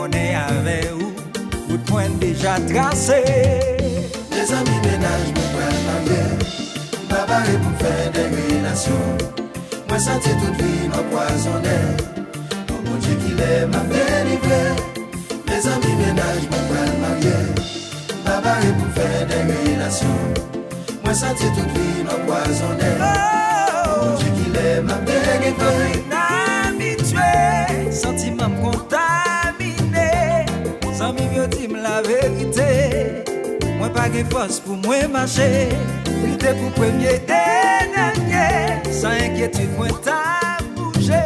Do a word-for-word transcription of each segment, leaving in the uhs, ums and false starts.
Konnen avè ou, wout mwen deja trase. Mezanmi, mennaj mwen pral marye. M pa pare pou m fè de relasyon. Mwen santi tout vi m anpwazonnen. O Bondye, kilè m ap delivre? Mezanmi, mennaj mwen pral marye. M pa pare pou m fè de relasyon. Mwen santi tout vi m anpwazonnen. O Bondye, kilè m ap delivre? Vin abitye, santiman m kontamine. Zanmi m yo di m laverite. Mwen pa gen fòs pou mwen mache. Lite pou premye e dènye. San enkyetid mwen t ap bouje.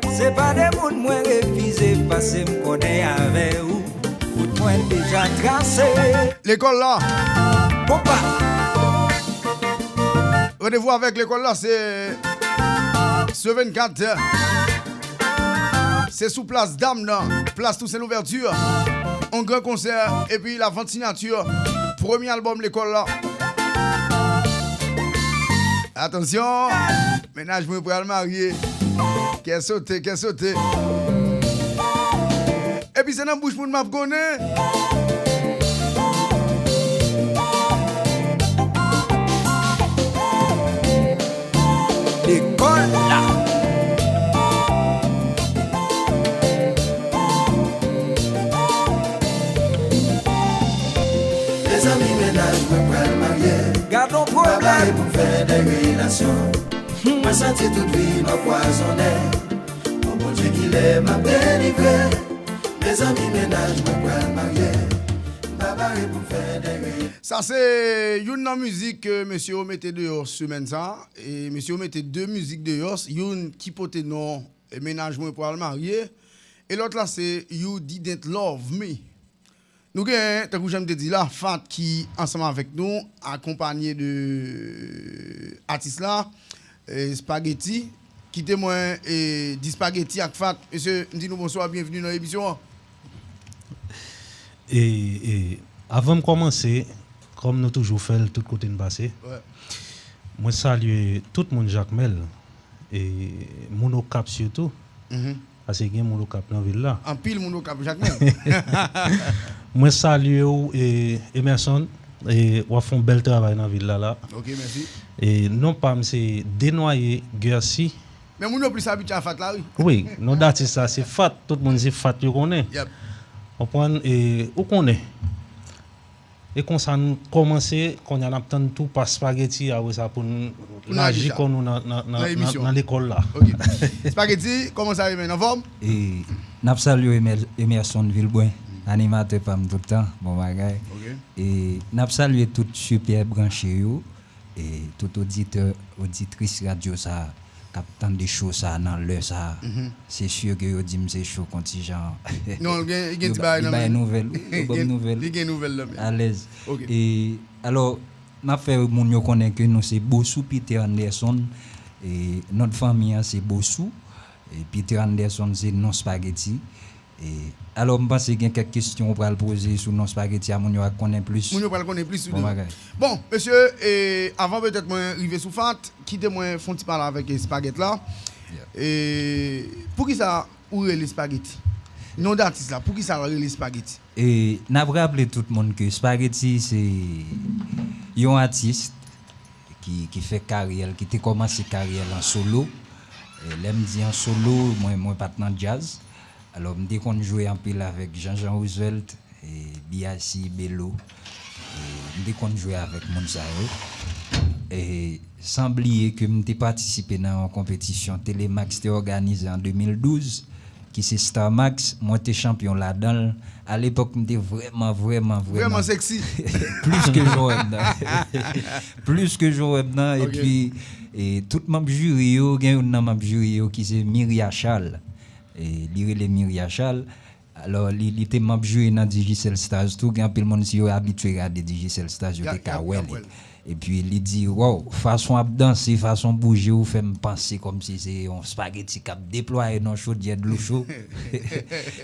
Se pa de moun mwen refize, pase m konnen avè ou. Wout mwen deja trase. Lekòl la. Konpa. Randevou avèk lekòl la, se sou vennkat. Se sou plas Dam nan, plas Tousen Louvèti. On gran konsè, epi lavant siyati premye albòm lekòl la. Atansyon, mennaj mwen pral marye. Kè sote, kè sote. Epi se nan bouch moun m ap konnen. Lekòl la. Mezanmi, mennaj mwen pral marye. Gad on pwoblèm. Pa pare pou m fè de relasyon. Mwen santi tout vi m anpwazonnen. O Bondye, kilè m ap delivre? Mezanmi, mennaj mwen pral marye. M pa pare pou m fè de relasyon. Sa se youn nan mizik ke mesye yo mete deyò semèn sa. E mesye yo mete de mizik deyò, youn ki pote non e Mennaj mwen pral marye, e lòt la se You Didn't Love Me. Nou gen, tankou jan m te di la, Fat ki ansanm avèk nou, akonpanye de atis la, e Spaghetti. Kite mwen e di Spaghetti ak Fat. Mesye, m di nou bonswa, byenveni nan emisyon an. E, e, avan m kòmanse, kòm nou toujou fè l tout kote n pase, mwen salye tout moun Jakmèl, e moun Okap sitou, paske gen moun Okap nan vil la. Anpil moun Okap, Jakmèl. Mwen salye w, e, Emerson, e w ap fè yon bèl travay nan vil la, la. Ok, mèsi. E non pa m se Denwaye Gercy. Men moun yo plis abitye a Fat la, wi. Wi, non datis la se Fat, tout moun se Fat yo konnen. Yep. Konprann, e ou konnen. E konsa n kòmanse, kounye a n ap tann tou pa Spaghetti, apre sa pou n laji kò nou nan, nan, nan, nan, nan lekòl la. Ok. Spaghetti, kòman sa ye, men? Anfòm? E n ap salye Emer-, Emerson Vilbrun, animatè pa m tout tan, bon bagay. Ok. E n ap salye tout sipè branche yo, e tout oditè, oditris radyo sa a k ap tande cho sa a nan lè sa a. Se si ke yo di m se cho kontijan. Non, gen, gen ti bagay nan men. Yo bay nouvèl, wi, yo ban m nouvèl. Li gen nouvèl nan men. Alèz. Ok. E alò, n ap fè moun yo konnen ke nou se Bosou Peter Anderson. E non de fanmi an se Bosou. E Peter Anderson se non Spaghetti. E, alò, m panse gen kèk kesyon ou pral poze sou non Spaghetti a, moun yo a konnen plis. Moun yo pral konnen plis sou li. Bon bagay. Bon, mesye, e, avan petèt mwen rive sou Fat, kite mwen fè yon ti pale avèk, e, Spaghetti la. E, poukisa ou rele Spaghetti? Non datis la, poukisa l rele Spaghetti? E, n ap raple tout moun ke Spaghetti se yon atis ki, ki fè karyè l, ki te kòmanse karyè l an solo. E, lè m di an solo, mwen, mwen pa t nan djaz. Alò, m te konn jwe anpil avèk Jean Jean Roosevelt, e, B I C, Belo. E, m te konn jwe avèk moun sa yo. E, san bliye ke m te patisipe nan yon konpetisyon Telemax te òganize an de mil douz, ki se Star Max, mwen te chanpyon ladan l. Alepòk, m te vrèman, vrèman, vrèman seksi. Plis ke jan w wè m nan. Plis ke jan w wè m nan. Ok. Epi, e, tout manm jiri yo, gen youn nan manm jiri yo ki se Miria Charles. E, li rele Miria Charles. Alò, li, li te manm jiri nan Digicel Stars tou. Gen anpil moun, si yo abitye gade Digicel Stars, yo te ka wè li. Epi li di, "Waw, fason ap danse, fason bouje ou fè m panse kòmsi se yon spageti k ap deplwaye nan chodyè dlo cho."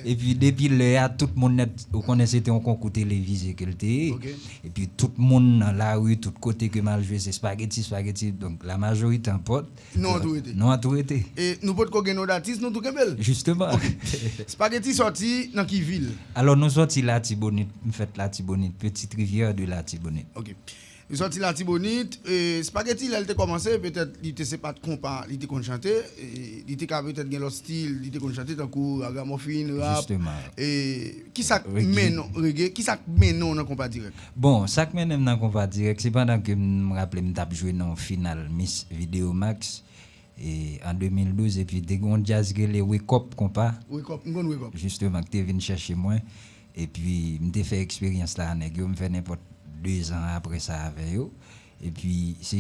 Epi depi lè a, tout moun nèt, ou konnen se te yon konkou televize ke l te ye. Epi tout moun nan lari, tout kote ke m al jwe, se spageti, spageti. Donk, la majorite an pòt. Non an tou rete. Non an tou rete. E nou potko gen non datis, nou tou kenbe l. Jisteman. Spageti sòti nan ki vil? Alò, nou sòti Latibonit, m fèt Latibonit, Petite Rivière de Latibonit. Ok. Li sòti Latibonit, e, Spaghetti, lè l te kòmanse, petèt, li te se pa t konpa, li te konn chante, e, li te ka petèt gen lòt stil, li te konn chante, tankou ragamuffin, rap. Jisteman. E, ki sa k mennen w, reggae, ki sa k mennen w nan konpa dirèk? Bon, sa k mennen m nan konpa dirèk, se pandan ke m raple m t ap jwe nan yon final Miss Video Max, e, an de mil douz, epi te gen yon djaz ki rele Wake Up konpa. Wake Up, m konn Wake Up. Jisteman, ki te vin chèche mwen. Epi, m te fè eksperyans la a nèg yo, m fè nenpòt de zan apre sa avè yo. Epi, se,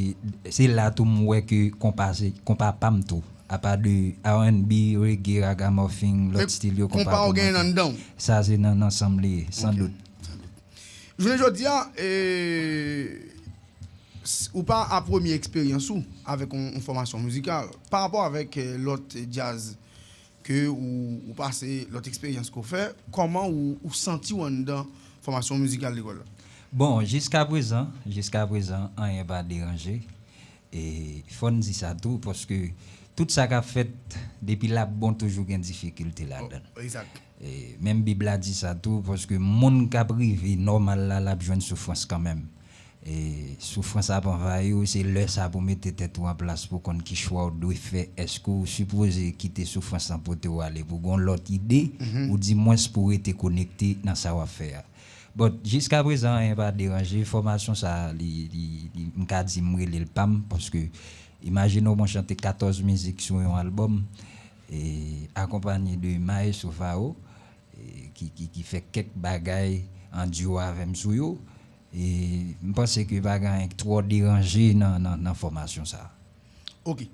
se la tou m wè ke konpa se, konpa pa m tou. Apa de R and B, reggae, ragamuffin, lòt stil yo, konpa pou mwen tou. Men konpa w genyen anndan w. Sa se nan, nan san m li ye, san dout. Jounen jodi a, e, s-, ou pa a premye eksperyans ou avèk yon, yon fòmasyon mizikal. Pa rapò avèk, e, lòt djaz ke ou, ou pase, lòt eksperyans ke w fè, kòman ou, ou santi w anndan fòmasyon mizikal lekòl la? Bon, jiska prezan, jiska prezan, anyen pa deranje. E fò n di sa tou, paske tout sa k ap fèt, depi l ap bon, toujou gen difikilte ladan l. E, menm Bib la di sa tou, paske moun k ap rive nòmal la, l ap jwenn soufrans kanmenm. E soufrans ap anvayi w, se lè sa pou w mete tèt ou an plas pou w konn ki chwa w dwe fè. Èske w sipoze kite soufrans lan pote w ale pou w gen yon lòt ide, oudimwens pou w rete konekte nan sa w ap fè a? But, jiska prezan, anyen pa deranje. Fòmasyon sa a, li, li, li, m ka di m rele l pa m, paske imajine w mwen chante katòz mizik sou yon albòm, e akonpanye de Maestro Fao, e ki, ki, ki fè kèk bagay an dyo avè m sou yo. E m panse ke pa gen anyen ki twò deranje nan, nan, nan fòmasyon sa a. Ok.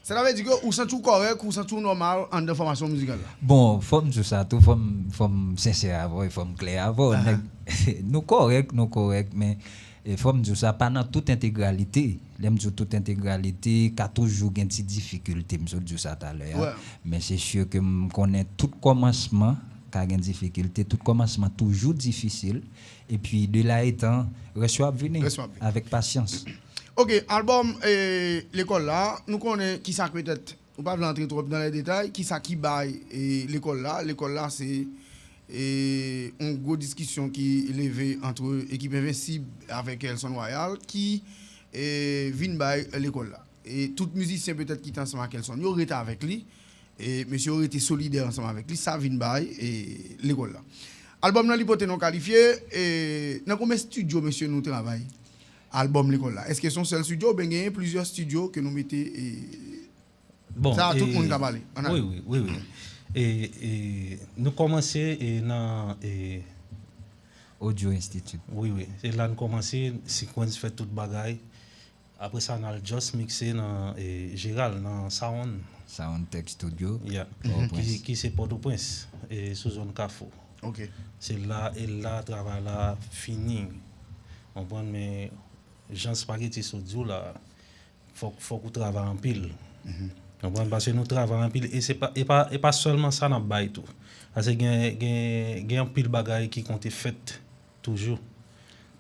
Sa ta vle di ke ou santi w kòrèk, ou santi w nòmal anndan fòmasyon mizikal la? Bon, fò m di w sa tou, fò m, fò m sensè avè w e fò m klè avè w. Nèg, nou kòrèk, nou kòrèk, men, e, fò m di w sa, pa nan tout entegralite. Lè m di w tout entegralite, ka toujou gen ti difikilte, m sot di w sa talè a. Men se si ke m konnen tout kòmansman ka gen difikilte, tout kòmansman toujou difisil. Epi, de la etan, rès yo ap vini avèk pasyans. Ok, albòm, e, lekòl la, nou konnen kisa k petèt, ou pa vle antre twòp nan lè detay, kisa ki bay, e, lekòl la. Lekòl la, se, e, yon gwo diskisyon ki leve antre ekip Envensib avèk Elson Royal, ki, e, vin bay lekòl la. E tout mizisyen petèt ki te ansanm ak Elson yo rete avèk li. E mesye yo rete solidè ansanm avèk li. Sa vin bay, e, lekòl la. Albòm nan li pote non Kalifye. E nan konbyen estidyo, mesye, nou travay albòm lekòl la? Èske se yon sèl estidyo oubyen genyen plizyè estidyo ke nou mete, e, bon, sa a, tout moun ka pale? Wi, wi, wi, wi. E, e, nou kòmanse, e, nan, e, Audio Institute. Wi, wi. Se la n kòmanse, sequence, fè tout bagay. Apre sa, n al just mixe nan, e, Jeral, nan Sound. Sound Tech Studio, yeah, Pòtoprens. Ki, ki se Pòtoprens, e, sou zòn Kafou. Ok. Se la, e la, travay la fini. Konprann, men jan Spaghetti sot di w la, fòk, fòk ou travay anpil. Konprann? Paske nou travay anpil, e se pa, e pa, e pa sèlman sa n ap bay tou. Paske gen, gen, gen anpil bagay ki konte fèt toujou.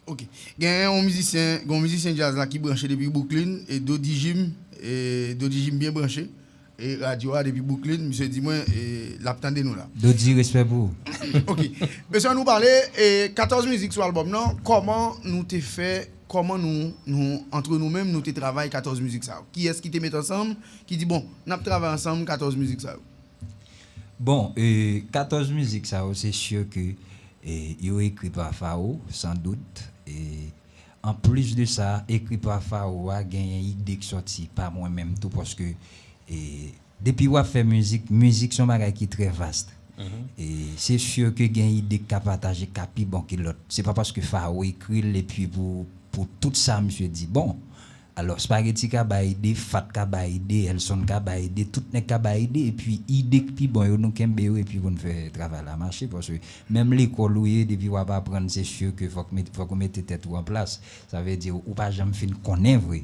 Ok. Gen yon mizisyen, gen yon mizisyen djaz la ki branche depi Brooklyn, e Dodi Jim, e Dodi Jim byen branche. E radyo a depi Brooklyn, misye di mwen, e, l ap tande nou la. Dodi, respè pou ou. Ok. Mesye, nou pale, e, katòz mizik sou albòm nan, kòman nou te fè, kòman nou, nou, antre nou menm, nou te travay katòz mizik sa yo? Kiyès ki te met ansanm, ki di, "Bon, n ap travay ansanm katòz mizik sa yo"? Bon, e, katòz mizik sa yo, se si ke, e, yo ekri pa Fao, san dout. E, anplis de sa, ekri pa Fao a, genyen ide k sòti pa mwen menm tou, paske, e, depi w ap fè mizik, mizik se yon bagay ki trè vast. E se si ke gen ide k ka pataje, k ka pi bon ke lòt. Se pa paske Fao ekri l epi pou, pou tout sa misye di bon. Alò, Spaghetti ka bay ide, Fat ka bay ide, Elson ka bay ide, tout nèg ka bay ide, epi ide k pi bon yo, nou kenbe yo, epi pou n fè travay la mache, paske menm lekòl ou ye, depi w ap aprann, se si ke fòk met, fòk ou mete tèt ou an plas. Sa vle di, ou pa janm fin konnen vre.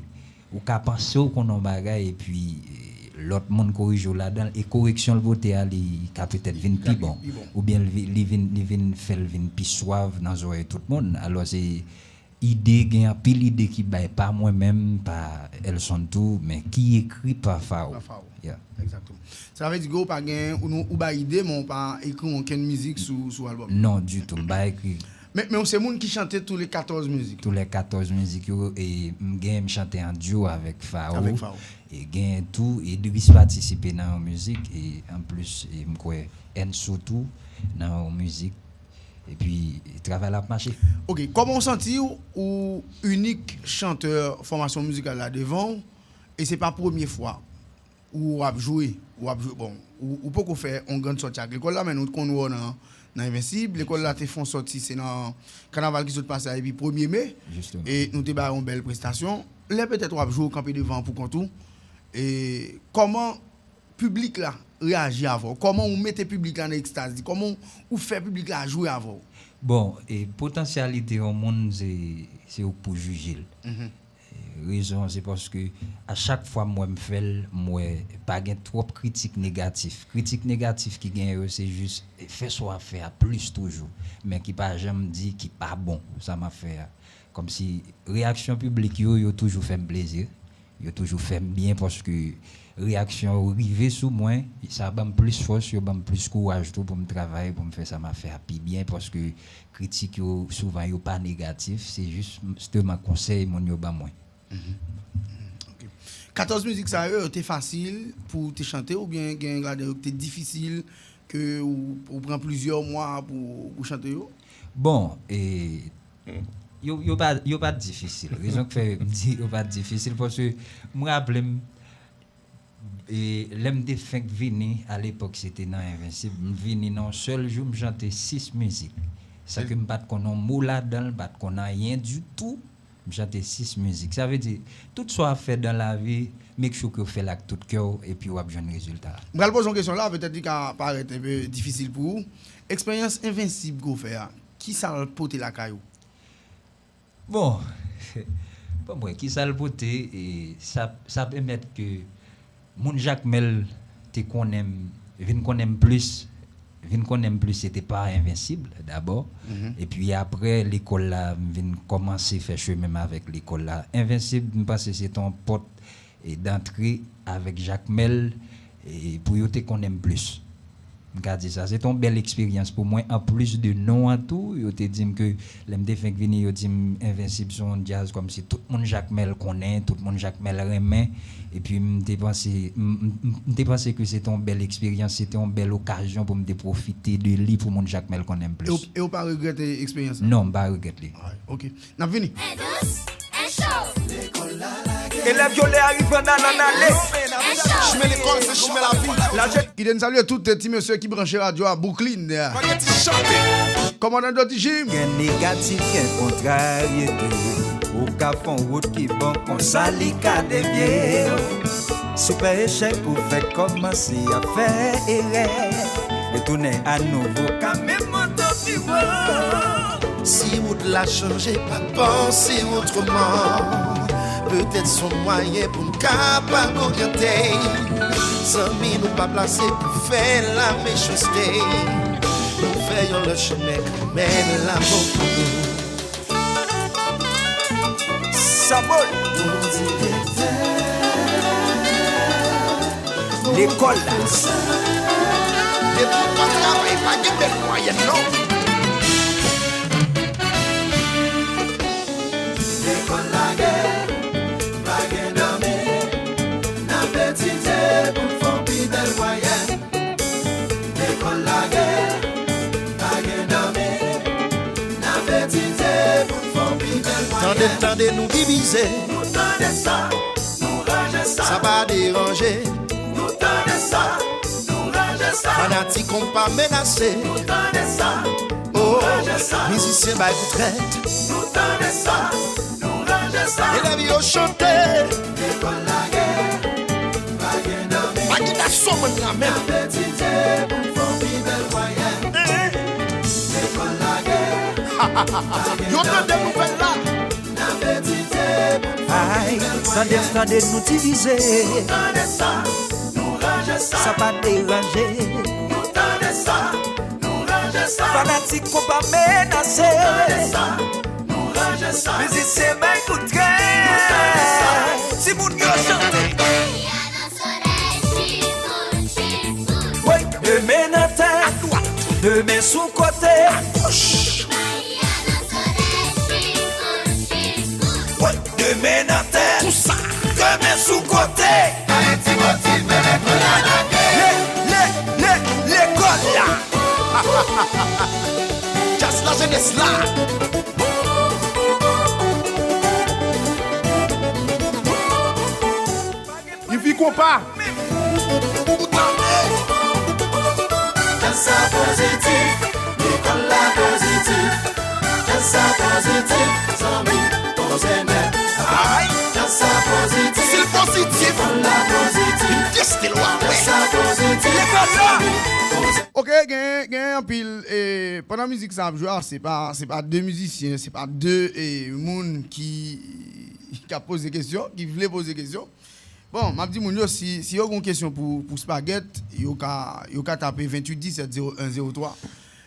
Ou ka panse w konn yon bagay, epi, eh, lòt moun korije w ladan l, e koreksyon l pote a, li ka petèt vin pi bon. Oubyen li vi-, li vin, li vin fè l vin pi swav nan zòrèy tout moun. Alò, se ide, gen anpil ide ki bay pa mwen menm, pa Elson tou, men ki ekri pa Fao. Pa Fao. Yeah. Exactement. Sa vle di ke ou pa gen, ou, nou, ou bay ide, men ou pa ekri okenn mizik sou, sou album. Non, ditou. M pa ekri. Men, men ou se moun ki chante tou le katòz mizik. Tou le katòz mizik yo, e m gen, m chante an duo avèk Fao. Avèk Fao. E gen tou, Idris patisipe nan yon mizik, e anplis, e m kwè Enso tou nan yon mizik. Epi, travay la ap mache. Ok, kòman w santi w, ou inik chantè fòmasyon mizikal la devan w, e se pa premye fwa ou ap jwe, ou ap jwe, bon, ou, ou poko fè yon grann sòti ak lekòl la, men nou konn wè w nan, nan Envensib, lekòl la te fè yon sòti, se nan kanaval ki sot pase a, epi premye me, Jisteman. E nou te bay yon bèl prestasyon. Lè petèt w ap jwe, w kanpe devan pou kont ou, e kòman piblik la reyaji avè w? Kòman ou mete piblik la nan ekstaz li? Kòman ou fè piblik la jwe avè w? Bon, e potansyalite yon moun, se, se ou k pou jije l. Mhm. E rezon an, se paske a chak fwa m wè m fè l, m wè pa gen twòp kritik negatif. Kritik negatif ki gen yo, se jis fè sa w ap fè a plis toujou, men ki pa janm di ki pa bon, sa m ap fè a. Kòmsi reyaksyon piblik yo, yo toujou fè m plezi. Yo toujou fè m byen paske reyaksyon yo rive sou mwen. Sa ban m plis fòs, yo ban m plis kouraj tou pou m travay, pou m fè sa m ap fè a pi byen paske kritik yo souvan yo pa negatif, se jisteman konsèy moun yo ban mwen. Mhm. Mhm. Ok. Katòz mizik sa yo, yo te fasil pou w te chante oubyen gen ladan yo ki te difisil ke ou, ou pran plizyè mwa pou ou chante yo? Bon, e, yo, yo pa, yo pa t difisil. Rezon ki fè m di yo pa t difisil, paske m raple m, e, lè m te fenk vini, alepòk, se te nan Envensib, m vini nan yon sèl jou, m chante sis mizik. Sa ke m pa t konn yon mo ladan l, m pa t konn anyen ditou, m chante sis mizik. Sa vle di, tout sa w ap fè dan lavi, make sure ke w fè l ak tout kè w, epi w ap jwenn rezilta a. M pral poze yon kesyon la, petèt li ka parèt enpe difisil pou ou. Eksperyans Envensib ke w fè a, ki sa l pote lakay ou? Bon, bon, mwen, ki sa l pote, e sa, sa pèmèt ke moun Jakmèl te konnen m, vin konnen m plis, vin konnen m plis, se te pa Envensib dabò. Mhm. Epi apre lekòl la, m vin kòmanse fè chemen m avèk lekòl la. Envensib, m panse se te yon pòt, e, dantre avèk Jakmèl, e, pou yo te konnen m plis. M ka di sa, se te yon bèl eksperyans pou mwen. Anplis de non an tou, yo te di m ke lè m te fenk vini, yo di m Envensib se yon djaz kòmsi tout moun Jakmèl konnen, tout moun Jakmèl renmen. Epi m te panse, m, m, m, m te panse ke se te yon bèl eksperyans, se te yon bèl okazyon pou m te pwofite de li pou moun Jakmèl konnen m plis. E w, e w pa regrèt eksperyans la? Non, m pa regrèt li. Alright, ok. N ap vini. Elèv yo lè a rive ann al ann ale. Chimen lekòl se chimen lavi. Kite n salye tout ti mesye ki branche radyo a Brooklyn. Kòmandan Djoti Jim. Gen negatif, gen kontraryete. Ou ka fè yon wout ki bon konsa li ka devye. Sipè echèk ou fèk kòmanse ap fè erè. Retounen anouvo ka menm monte pi wo. Si wout la chanje, pa panse otreman. Petèt se yon mwayen pou n kapab oryante. Zanmi, nou pa plase pou fè la mechanste. Nou fè yon lòt chemen ki mennen lanmou pou nou. Sa bon. Lekòl la. Depi w pa travay, pa gen bèl mwayèn, non. Lekòl lage, pa gen dòmi, n ap etidye pou n fè yon pi bèl mwayèn. Lekòl lage, pa gen dòmi, n ap etidye pou n fè yon pi bèl mwayèn. Tande, tande, nou divize. Nou tande sa, nou ranje sa. Sa pa deranje. Nou tande sa, nou ranje sa. Fanatik konpa menase. Nou tande sa, nou ranje sa. Mizisyen bay kou trèt. Nou tande sa, nou ranje Elèv yo chante. Pa gen asomann la menm. Yo tande nouvèl la. Ay, tande m, tande nou divize. Sa pa deranje. Fanatik konpa menase. Mizisyen bay kout krè. Timoun yo chante. Wi, de men nan tèt, de men sou kote. Wi, de men nan tèt, de men sou kote. Ayiti motive lekòl la lage. Le, le, le, lekòl la. Djaz lajenès la. Ivi konpa. Djaz sa pozitif, lekòl la pozitif. Djaz sa pozitif, zanmi, poze nèt. Ay! Djaz sa pozitif, si l pozitif, lekòl la pozitif. Vin teste l w a wè. Djaz sa pozitif, lekòl la. Zanmi, poze. Ok, gen, gen anpil, e, pandan mizik sa ap jwe a, se pa, se pa de mizisyen, se pa de, e, moun ki, ki ap poze kesyon, ki vle poze kesyon. Bon, m ap di moun yo, si, si yo gen yon kesyon pou, pou Spaghet, yo ka, yo ka tape venntuit disèt zewo en zewo twa.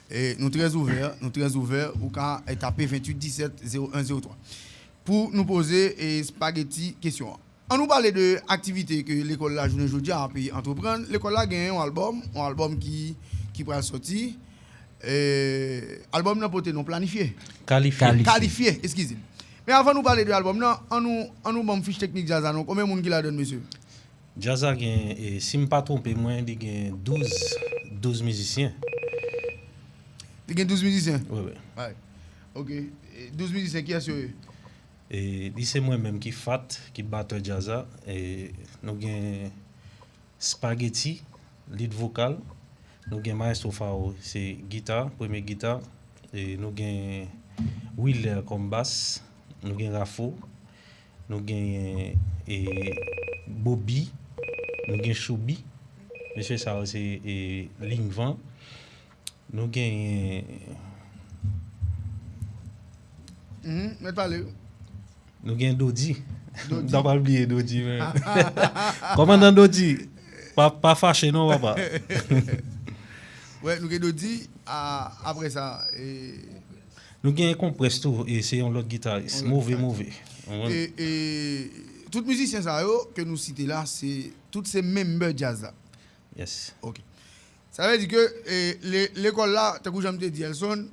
E, nou trè ouvè, nou trè ouvè, ou ka, e, tape venntuit disèt zewo en zewo twa. Pou nou poze, e, Spaghetti kesyon an. An nou pale de aktivite ke lekòl la jounen jodi a ap antreprann. Lekòl la gen yon albòm, yon albòm ki, ki pral sòti. E, albòm nan pote non Planifye. Kalifye. Kalifye. Kalifye, eskize m. Men avan nou pale de albòm nan, an nou, an nou ban m fich teknik djaz la non. Konbyen moun ki ladann, mesye? Djaz la gen, e, si m pa twonpe mwen, li gen douz, douz mizisyen. Li gen douz mizisyen? Wi, wi. Right. Ok. E, douz mizisyen, kiyès yo ye? E, li se mwen menm ki Fat, ki batè djaz la. E, nou gen Spaghetti, lead vokal. Nou gen Maestro Fao, se gita, premye gita. E, nou gen Willer kòm bas. Nou gen Rafo. Nou gen, e, Bobby. Nou gen Choubi. Mesye sa yo se, e, Lingvan. Nou genyen Mhm, mèt pale. Nou gen Dodi. Dodi. M ta pral bliye Dodi, men. Kòmandan Dodi, pa, pa fache non, papa. Wè, nou gen Dodi, a, apre sa, e, nou gen Konprès tou, e se yon lòt gitaris. Yon lòt move, gitaris. Move. E, e, tout mizisyen sa yo ke nou site la, se, tout se member djaz la. Yes. Ok. Sa vle di ke, e, le-, lekòl la, tankou jan m te di, Elson,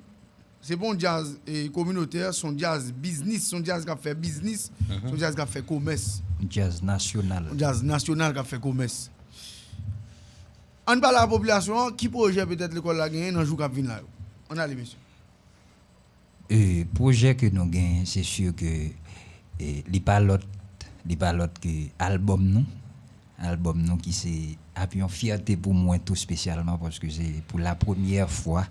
se pa yon djaz, e, kominotè, se yon djaz biznis, se yon djaz k ap fè biznis, se yon djaz k ap fè komès. Djaz nasyonal. Yon djaz nasyonal k ap fè komès. Ann pale a popilasyon an, ki pwojè petèt lekòl la genyen nan jou k ap vin la yo? Ann ale, mesye. E, pwojè ke nou genyen, se si ke, e, li pa lòt, li pa lòt ke albòm nou. Albòm nou ki se ap yon fyète pou mwen tou espesyalman, paske se pou la premyè fwa,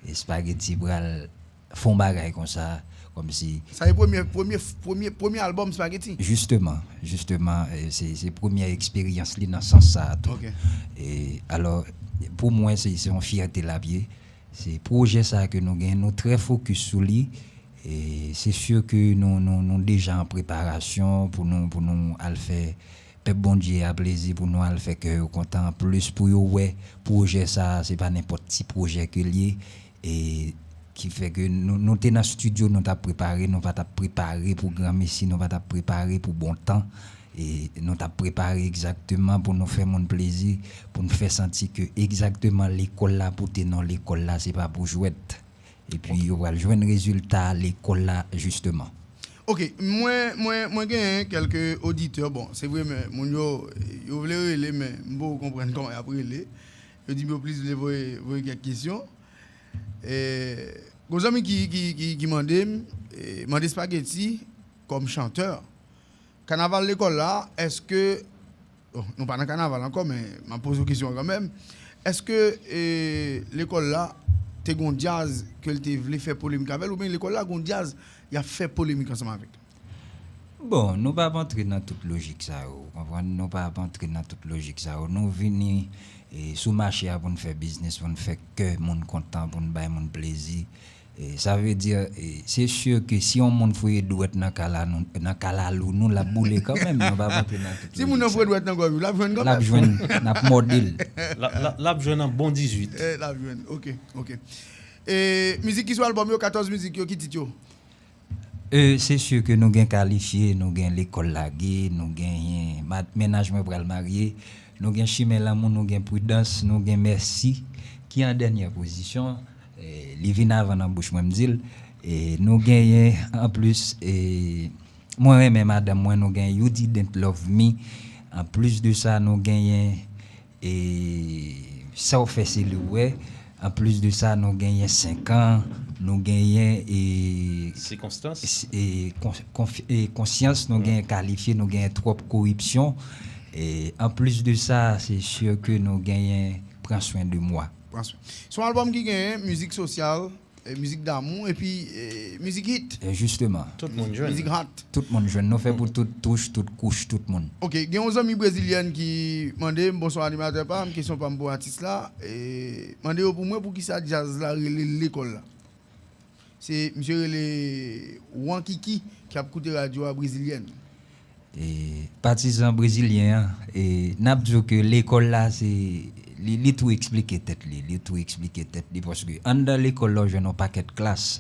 e, Spaghetti pral fè yon bagay konsa, kòmsi Sa e premye, premye, premye, premye albòm Spaghetti? Jisteman, jisteman, e, se, se premyè eksperyans li nan sans sa a tou. Ok. E, alò, pou mwen, se, se yon fyète l ap ye. Se pwojè sa a ke nou gen, nou trè fokis sou li. E se si ke nou, nou, nou deja an preparasyon pou nou, pou nou al fè pèp Bondye a plezi, pou nou al fè kè yo kontan plis, pou yo wè pwojè sa a, se pa nenpòt ti pwojè ke l ye. E ki fè ke nou, nou te nan estidyo, nou t ap prepare, nou pa t ap prepare pou granmesi, nou pa t ap prepare pou bon tan. E nou t ap prepare egzakteman pou nou fè moun plezi, pou n fè santi ke egzakteman lekòl la pote non lekòl la, se pa pou jwèt. Epi yo pral jwenn rezilta lekòl la, jisteman. Ok, mwen, mwen, mwen genyen kèlke oditè. Bon, se vre, men moun yo, yo vle rele, men m poko konprann kòman y ap rele. Yo di m yo plis vle voye, voye kèk kesyon. E, gon zanmi ki, ki, ki, ki mande m, e, mande Spaghetti kòm chantè. Kanaval lekòl la, èske, bon, nou pa nan kanaval ankò, men m ap poze w kesyon an kanmenm. Èske, e, lekòl la te gon djaz ke l te vle fè polemik avè l, oubyen lekòl la gon djaz y ap fè polemik ansanm avèk? Bon, nou p ap antre nan tout lojik sa yo, ou konprann? Nou p ap antre nan tout lojik sa yo. Nou vini e, sou mache a pou n fè biznis, pou n fè kè moun kontan, pou n bay moun plezi. E, sa vle di, e, se si ke si yon moun foure dwèt nan kala nou, nan kalalou nou, l ap boule kanmenm, nou p ap antre nan tout lojik sa. Si moun nan foure dwèt nan gòj ou, l ap jwenn kanmenm. L ap jwenn, n ap mòde l. L ap, l ap, l ap jwenn an bon dizuit. E, l ap jwenn, oke, oke. E, mizik ki sou albòm yo, katòz mizik yo, ki tit yo? E, se si ke nou gen Kalifye, nou gen Lekòl Lage, nou genyen ma-, Mennaj Mwen Pral Marye, nou gen Chimen Lanmou, nou gen Pridans, nou gen Mèsi, ki an dènyè pozisyon. E, li vin avan nan bouch mwen, m di l. E, nou genyen, anplis, e, Mwen Renmen Madanm Mwen, nou gen You Didn't Love Me. Anplis de sa, nou genyen e, Sa w fè se li w wè. Anplis de sa, nou genyen Senk an, nou genyen e, Sikonstans. E, kon-, konf-, e, Konsyans, nou genyen Kalifye, nou genyen Twòp Koripsyon. E, anplis de sa, se si ke nou genyen Pran Swen de Mwa. Pran Swen. Se yon albòm ki genyen mizik sosyal, e, mizik damou, epi, e, mizik hit. E, jisteman. Tout moun jwenn. Mizik hot. Tout moun jwenn. Nou fè pou tout touch, tout kouch, tout moun. Oke, gen yon zanmi brezilyèn ki mande m, "Bonswa animatè pa m, kesyon pa m pou atis la." E, mande yo pou mwen poukisa djaz la rele lekòl la. Se misye rele Wankiki ki ap koute radyo a brezilyèn. E, patizan brezilyen an, e, n ap di w ke lekòl la, se, li, li tou eksplike tèt li, li tou eksplike tèt li, paske anndan lekòl la, w jwenn yon pakèt klas.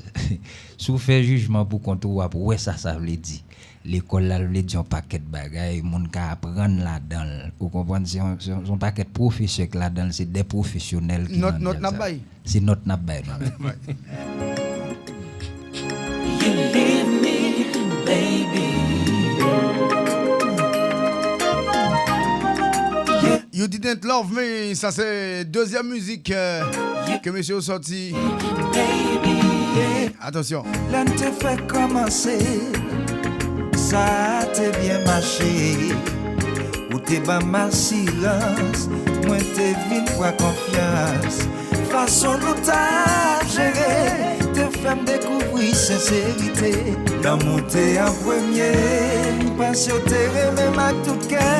Si w fè jijman pou kont ou, w ap wè sa sa vle di. Lekòl la, l vle di yon pakèt bagay, moun ka aprann ladan l. Ou konprann? Se yon, se yon, se yon pakèt pwofesè k ladan l, se de pwofesyonèl ki nan djaz la. Nòt, nòt n ap bay. Se nòt n ap bay nou menm. You leave me, baby. You Didn't Love Me, sa se dezyèm mizik, euh, ke mesye yo sòti. Baby. Atansyon. Lè n te fèk kòmanse, sa te byen mache. Ou te ban m asirans, mwen te vin pran konfyans. Fason nou t ap jere te fè m dekouvri senserite. Lanmou te an premye, m panse w te renmen m ak tout kè.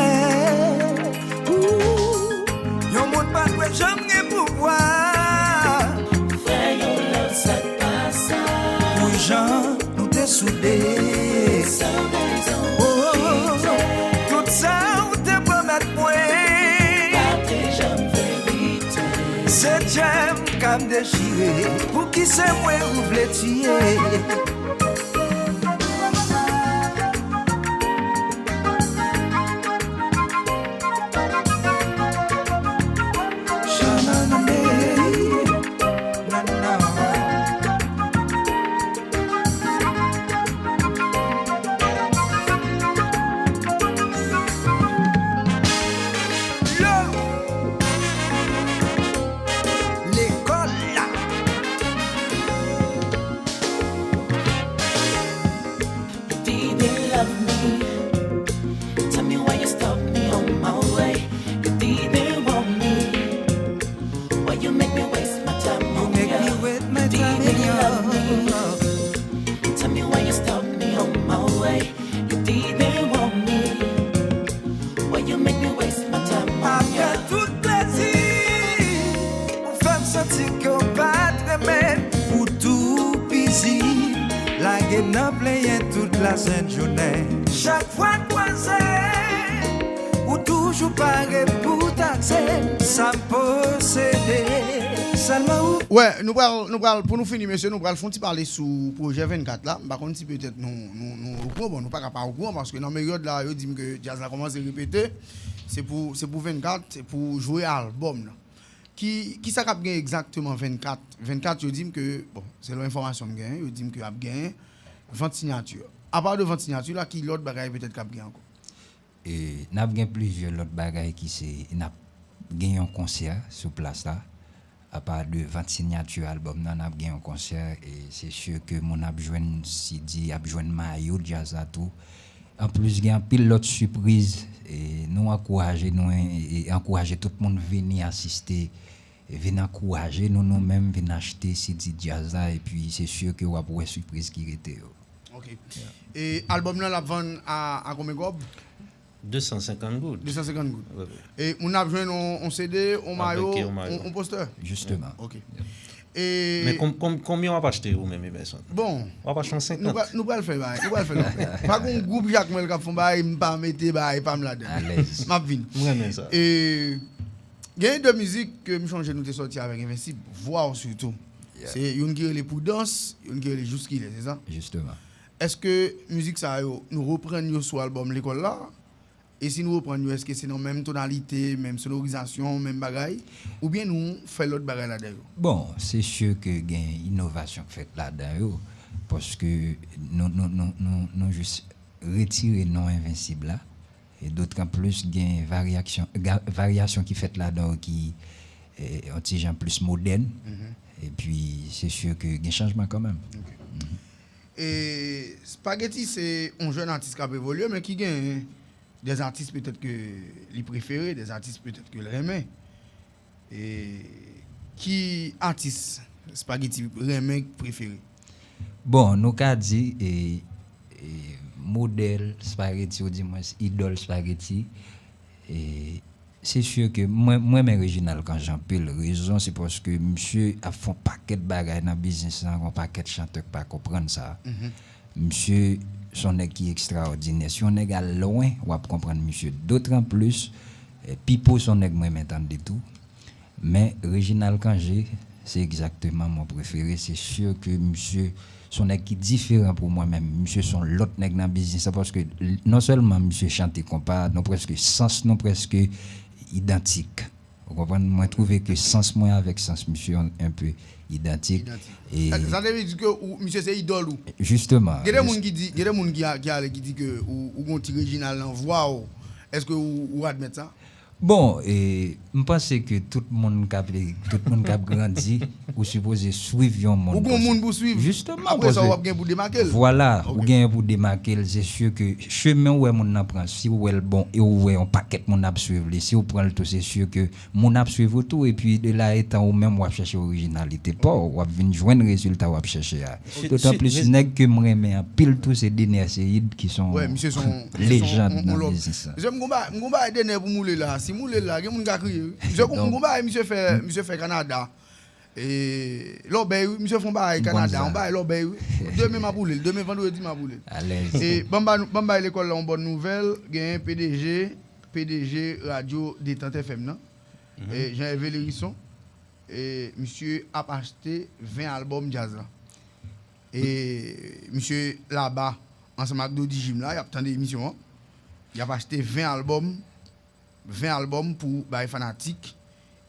Ou, yon moun pa dwe janm gen pouvwa. Fè yon lòt sa k pa sa. Pou jan nou te soude. Oh, tout sa ou te pwomèt mwen. Pa te janm verite. Se djèm k ap dechire. Pouki se mwen ou vle tiye? Lekòl la. You didn't love me. Tell me why you stopped me on my way. You didn't want me. Why you make me waste my time on you? You make me waste my time on you. You didn't love me. Tell me why you stopped me on my way. You didn't want me. Why you make me waste my time on you? Apre tout plezi ou fè m santi ke w pa t renmen m, ou tou bizi lage m nan plenyen tout lasentjounen. Chak fwa n kwaze, ou toujou pare pou takse m, sa m posede. Sèlman ou. Wè, nou pral, nou pral, pou nou fini, mesye, nou pral fè yon ti pale sou pwojè vennkat la. M pa konn si petèt nou, nou, nou okouran, bon, nou pa ka pa okouran, paske nan peryòd la, yo di m ke djaz la kòmanse repete. Se pou, se pou vennkat, se pou jwe albòm nan. Ki, kisa k ap gen egzakteman vennkat? Vennkat, yo di m ke, bon, selon enfòmasyon m genyen, yo di m ke ap gen vant siyati. Apa de vant siyati la, ki lòt bagay petèt k ap gen ankò? E n ap gen plizyè lòt bagay ki se, n ap gen yon konsè sou plas la. Apa de vant siyati albòm nan, n ap gen yon konsè, e se si ke moun ap jwenn C D, ap jwenn mayo djaz la tou. Anplis, gen anpil lòt sipriz, e nou ankouraje, nou, e, e ankouraje tout moun vini asiste, e vin ankouraje nou, nou menm, vin achte C D djaz la, epi se si ke w ap wè sipriz ki rete yo. Ok, E albòm nan l ap vann a, a konbyen kòb? De san senkant goud. De san senkant goud. Wi, wi. E moun ap jwenn on, on CD, on mayo, Avèk on mayo. On, on postè? Jisteman. Ok. Men E kon- kon- konbyen w ap achte ou menm, Iverson? Bon, W ap achte yon nou senkant. pral, nou pral fè bagay. Nou pral fè lòt bagay. Pa gen yon gwoup Jakmèl k ap fè yon bagay, m pa mete bagay pa m ladan. Alèz. M ap vin. M renmen sa. E gen de mizik ke m chonje nou te sòti avèk Envensib, vwa w sitou. Se youn ki rele Pridans, youn ki rele Jouskilè, se sa? Jisteman. Èske mizik sa yo, nou reprann yo sou albòm Lekòl la? E si nou reprann yo, èske se nan menm tonalite, menm sonorizasyon, menm bagay? Oubyen nou fè lòt bagay ladan yo? Bon, se si ke gen inovasyon k fèt ladan yo, paske nou, nou, nou, nou, nou jis retire non Envensib la. E dotran plis gen varyasyon, ga- varyasyon ki fèt ladan yo ki eh, yon ti jan plis modèn. Epi se si ke gen chanjman kanmenm. E Spaghetti se yon jèn atis k ap evolye, men ki gen des atis petèt ke li prefere, des atis petèt ke l renmen. E ki atis Spaghetti renmen, prefere? Bon, nou ka di e, e, modèl Spaghetti, ou di mwens idòl Spaghetti, e, se si ke mwen, mwen renmen Reginald Cangé anpil. Rezon, se paske misye ap fè yon pakèt bagay nan biznis lan, yon pakèt chantè k pa konprann sa. Misye se yon nèg ki ekstraòdinè. Si yon nèg al lwen, w ap konprann misye. Dotran plis, eh, Pipo se yon nèg mwen renmen tande tou. Men Reginald Cangé, se egzakteman mon prefere. Se si ke misye se yon nèg ki diferan pou mwen menm. Misye se yon lòt nèg nan biznis la, paske non sèlman misye chante konpa, nou prèske sans nou prèske idantik. Ou konprann? Mwen twouve ke sans mwen avèk sans misye yon enpe idantik. Sa, sa te vle di ke ou, misye se idòl ou? Jisteman. Gen de moun ki di, gen de moun ki, a- ki ale ki di ke ou, ou gon ti Reginald nan vwa w. Èske ou, ou admèt sa? Bon, e, m panse ke tout moun k ap, tout moun k ap grandi, ou sipoze swiv yon moun. Ou gon moun pou swiv. Jisteman. Apre sa, w ap gen pou demake l. Vwala, ou gen pou demake l. Se si ke chemen ou wè moun nan pran, si ou wè l bon e ou wè yon pakèt moun ap swiv li, si ou pran l tou, se si ke moun ap swiv ou tou. Epi de la etan ou menm w ap chèche orijinalite pa w, w ap vin jwenn rezilta w ap chèche a. Dotan plis nèg ke m renmen anpil tou se Dener Ceide ki se yon lejand nan biznis la. Misye, m gon bagay, m gon bagay Dener pou moule la. Si moule la, gen moun ka kriye wi. Misye, m gon bagay misye fè, misye fè Kanada. E lòbèy wi, misye fè yon bagay Kanada, yon bagay lòbèy wi. Demen m ap woule l, demen vandredi m ap woule l. E ban m ba nou, ban m bay lekòl la yon bòn nouvèl, genyen P D G, P D G radyo Detant F M nan. E Jean Hervé Lérisson, e misye ap achte ven albòm djaz la. E misye laba ansanm ak Dodi Jim la, y ap tande emisyon an. Y ap achte ven albòm, ven albòm pou bay fanatik.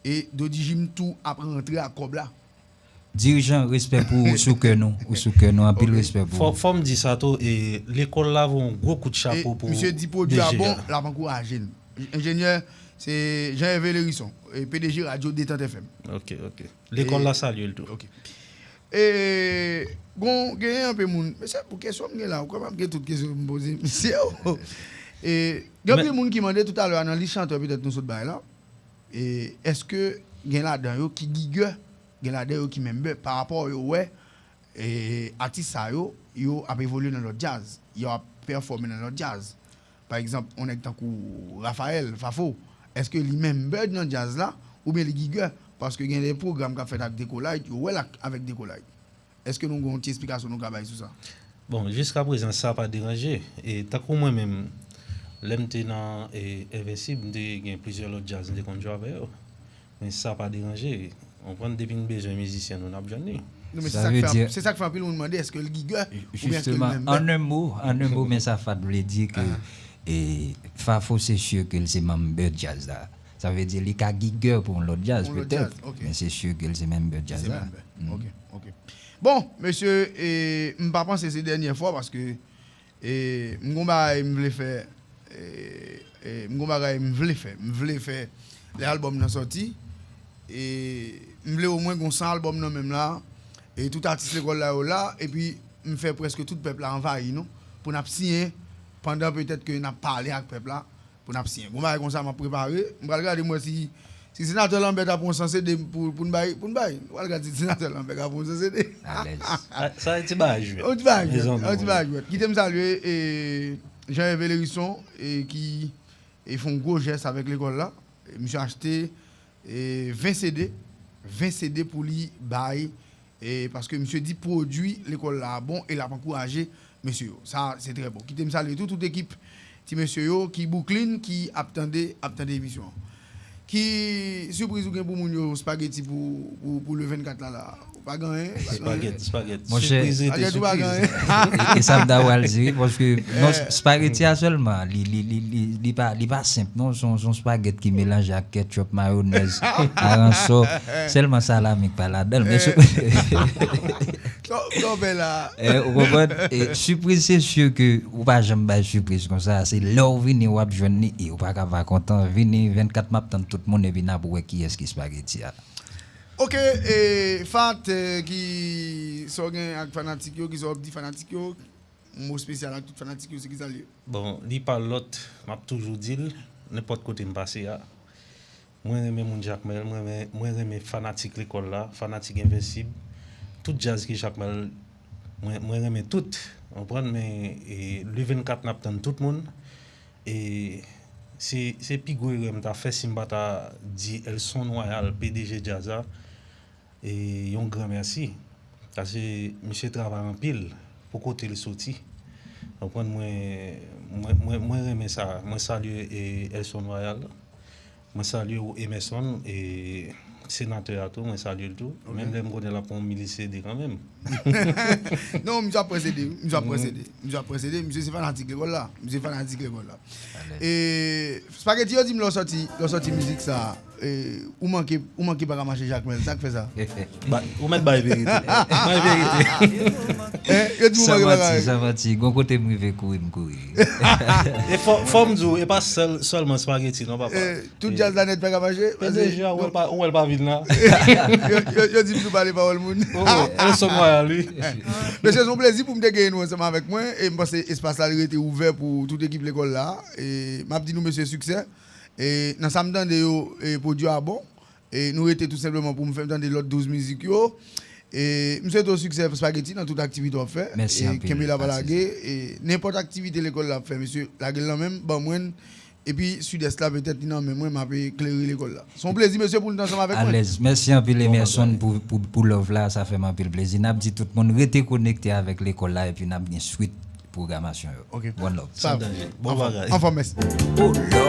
E Dodi Jim tou ap rantre ak kòb la. Dirijan, respè pou ou, ou sou kè nou, ou sou kè nou, anpil respè pou ou. Fò m di sa tou, e lekòl la voye yon gwo kout chapo pou misye di pwodui a bon, l ap ankouraje n. Enjenyè, se Jean Hervé Lérisson, P D G radyo Detant F M. Ok, ok. Lekòl la salye l tou. Ok. E gon, genyen anpe moun, mesye, pou kesyon m gen la, ou kwè m ap gen tout kesyon m poze misye yo? E gen anpil moun ki mande toutalè a nan lis chantè petèt nou sot bay la, e èske gen ladan yo ki gigè, gen ladan yo ki menm bè pa rapò yo wè e atis sa yo, yo ap evolye nan lòt djaz, yo ap pèfòme nan lòt djaz? Pa egzanp, yon nèg tankou Raphaël Fafo, èske li menm bè nan djaz la oubyen li gigè? Paske gen de pwogram k ap fèt ak Dekolite, yo wè l ak, avèk Dekolite. Èske nou gen yon ti esplikasyon nou ka bay sou sa? Bon, jiskaprezan sa pa deranje. E tankou mwen menm, lè m te nan e, Envensib, m te gen plizyè lòt djaz m te konn jwe avè yo. Men sa pa deranje. Ou konprann, depi n bezwen mizisyen nou, n ap jwenn li. Non, men se sa k fè, se sa k fè anpil moun mande èske l gigè oubyen èske l menm bè. An en mo, an en mo, men sa Fat vle di ke e, Fafo se si ke l se manm bè djaz la. Sa vle di li ka gigè pou yon lòt djaz petèt, men se si ke l se menm bè djaz la. Ok, ok. Bon, mesye, e, m pa panse se dènyè fwa paske e, m gon bagay m vle fè, e, e, m gon bagay m vle fè. M vle fè lè albòm nan sòti. E, m vle omwen gon san albòm nan men m la. E tout atis lekòl la yo la. Epi m fè prèske tout pèp la anvayi nou. Pou n ap siyen pandan petèt ke n ap pale ak pèp la. Pou n ap siyen. Gon bagay konsa m ap prepare. M pral gade m wè si, Si senatè Lambert ap pran san C D pou, pou n bay, pou n bay. Nou pral gade si senatè Lambert ap pran san C D. Alèz. Ah, sa e ti bagay jwèt. On ti bagay jwèt. Mezanmi. On ti bagay jwèt. Kite m salye e, Jean Hervé Lérisson e, ki e, fè yon gwo jès avèk lekòl la. E, misye achte e, ven C D, ven C D pou li bay e, paske misye di pwodui lekòl la bon e l ap ankouraje mesye yo. Sa, se trè bon. Kite m salye tou, tout ekip ti mesye yo ki Brooklyn, ki ap tande, ap tande emisyon an. Ki sipriz ou gen pou moun yo, spaghetti pou, pou, pou le vennkat la, la? Ou pa gen anyen? Pa gen anyen? Spaghetti, spaghetti. Monchè. Sipriz rete Spaghetti ou pa gen sipriz. Anyen? E, e sa m ta pral di, paske non, spaghetti a sèlman, li, li, li, li, li pa, li pa senp, non. Se yon, se yon spaghetti ki melanje ak ketchup, mayonèz, aransò. Sèlman salami k pa ladan l. Men se- Sa w fè la? Eh, ou konprann? E, sipriz, se si ke ou pa janm bay sipriz konsa. Se lè w vini, w ap jwenn li. E ou pa ka pa kontan. Vini, vennkat m ap tann tout moun, epi n ap wè kiyès ki spaghetti a. Ok, e, Fat, e, ki sa w gen ak fanatik yo, ki sa w ap di fanatik yo, mo espesyal ak tout fanatik yo, se ki sa l ye? Bon, li pa lòt, m ap toujou di l, nenpòt kote m pase a. Mwen renmen moun Jakmèl, mwen renmen, mwen renmen fanatik lekòl la, fanatik Envensib, tout djaz ki Jakmèl, mwen, mwen renmen tout, konprann, men e, le vennkat n ap tann tout moun. E se, se pi gwo erè m ta fè si m pa ta di Elson Royal, P D G djaz la, e yon gran mèsi. Paske misye travay anpil pou kote l soti. Konprann mwen, mwen, mwen, mwen renmen sa. Mwen salye e, Elson Royal. Mwen salye w Emerson e senatè a tou, mwen salye l tou. Menm lè m konnen l ap pran yon milis C D kanmenm. Non, misye ap pran C D, misye ap pran C D. Misye ap pran C D, misye se fanatik lekòl la. Misye fanatik lekòl la. E, Spaghetti, yo di m lè w sòti, lè w sòti mizik sa, e, ou manke, ou manke pa ka mache Jakmèl. Sa k fè sa? Ba, ou mèt bay verite. Bay verite. Eh, yo di m ou San manke pa ka manti, mache. San manti. Gon kote m rive kouri, m kouri. E fò, fò m di w, e pa sèl, sèlman spaghetti, non, papa. Eh, tout djaz la nèt pa ka mache. P D G a, ou wè l pa, ou wè l pa vin la. Yo, yo, yo di m nou pale pawòl moun. Oh, oh, Elson Royal, wi. Mesye, se yon plezi pou m te genyen nou ansanm avèk mwen. E m panse espas la li rete ouvè pou tout ekip lekòl la. E m ap di nou, mesye, siksè. E nan sa m tande yo, e pwodui a bon. E nou rete tou senpleman pou m fè m tande lòt douz mizik yo. E m swete w siksè Spaghetti nan tout aktivite w ap fè. Mèsi E anpil, kenbe la pa Patrizia. lage. E nenpòt aktivite lekòl la ap fè, mesye, lage l nan men m, ban mwen l. Epi Sidès la, petèt li nan men mwen, m ap klere lekòl la. Se yon plezi, mesye, pou nou t ansanm avèk mwen. Alèz. Mèsi anpil, Emerson, pou, pou, pou love la. Sa fè m anpil plezi. N ap di tout moun rete konekte avèk lekòl la, epi n ap gen swit pwogramasyon yo. Ok. One love. Sa, San danje. Bon anfòm, bagay. anfòm, mèsi.